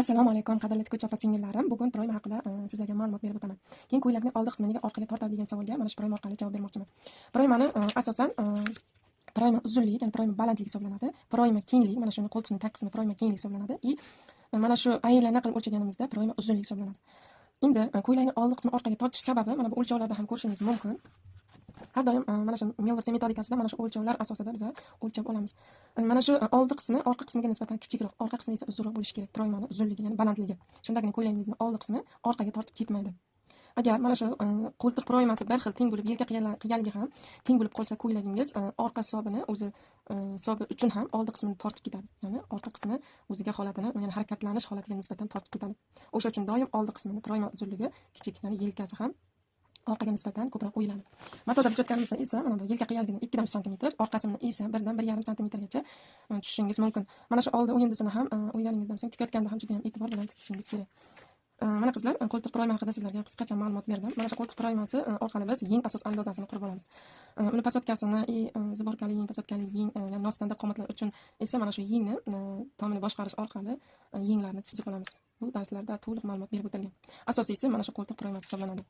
Assalomu alaykum, qadrli tikuvchi opa singillarim. Bugun пройма haqida sizlarga ma'lumot berib o'taman. Keyin ko'ylakni oldi qismi nega orqaga tortadi degan savolga mana shu пройма orqali javob bermoqchiman. Пройма ni asosan пройма uzunlik, ya'ni пройма balandlik hisoblanadi. Пройма kenglik, mana shuni qo'ltiqning tag qismi пройма kenglik hisoblanadi. И mana shu aylana qilib o'lchaganimizda пройма uzunlik hisoblanadi. Endi ko'ylakni oldi qismi orqaga tortish sababi mana bu o'lchovlarda ham ko'rishingiz mumkin. Har doim mana shu Miller metodikasida mana shu o'lchovlar asosida biz o'lchab olamiz. Mana shu oldi qismi orqa qismiga nisbatan kichikroq, orqa qismi esa uzunroq bo'lishi kerak. Пройма ni uzunligi, ya'ni balandligi. Shundagina ko'ylagingizni oldi qismi orqaga tortib ketmaydi. Agar mana shu qo'ltiq пройма si bir xil teng bo'lib, yelka qiyaligi ham teng bo'lib qolsa, ko'ylagingiz orqa hisobini o'zi hisobi uchun ham oldi qismini tortib ketadi. Ya'ni orqa qismi o'ziga holatini, ya'ni harakatlanish holatiga nisbatan tortib ketadi. O'sha uchun doim oldi qismini пройма uzunligi kichik, ya'ni yelkasi ham orqaga nisbatan ko'proq qo'yiladi. Matoda bichayotganimizda esa mana bu yelka qiyaligini 2 dan 3 santimetr, orqasini esa 1 dan 1,5 santimetrgacha tushishingiz mumkin. Mana shu oldi o'yindisini ham o'yganingizdan so'ng tikayotganda ham juda ham e'tibor bilan tikishingiz kerak. Mana qizlar, qo'ltiq пройма haqida sizlarga qisqacha ma'lumot berdim. Mana shu qo'ltiq пройма si orqali biz yeng asos andozasini qurib olamiz. Uni посадка sini и сборка li yeng, посадка li yeng, ya'ni nostandart qomatlar uchun esa mana shu yengni tomini boshqarish orqali yenglarni chizib olamiz. Bu darslarda to'liq ma'lumot berib o'tilgan. Asosiysi mana shu qo'ltiq пройма si hisoblanadi.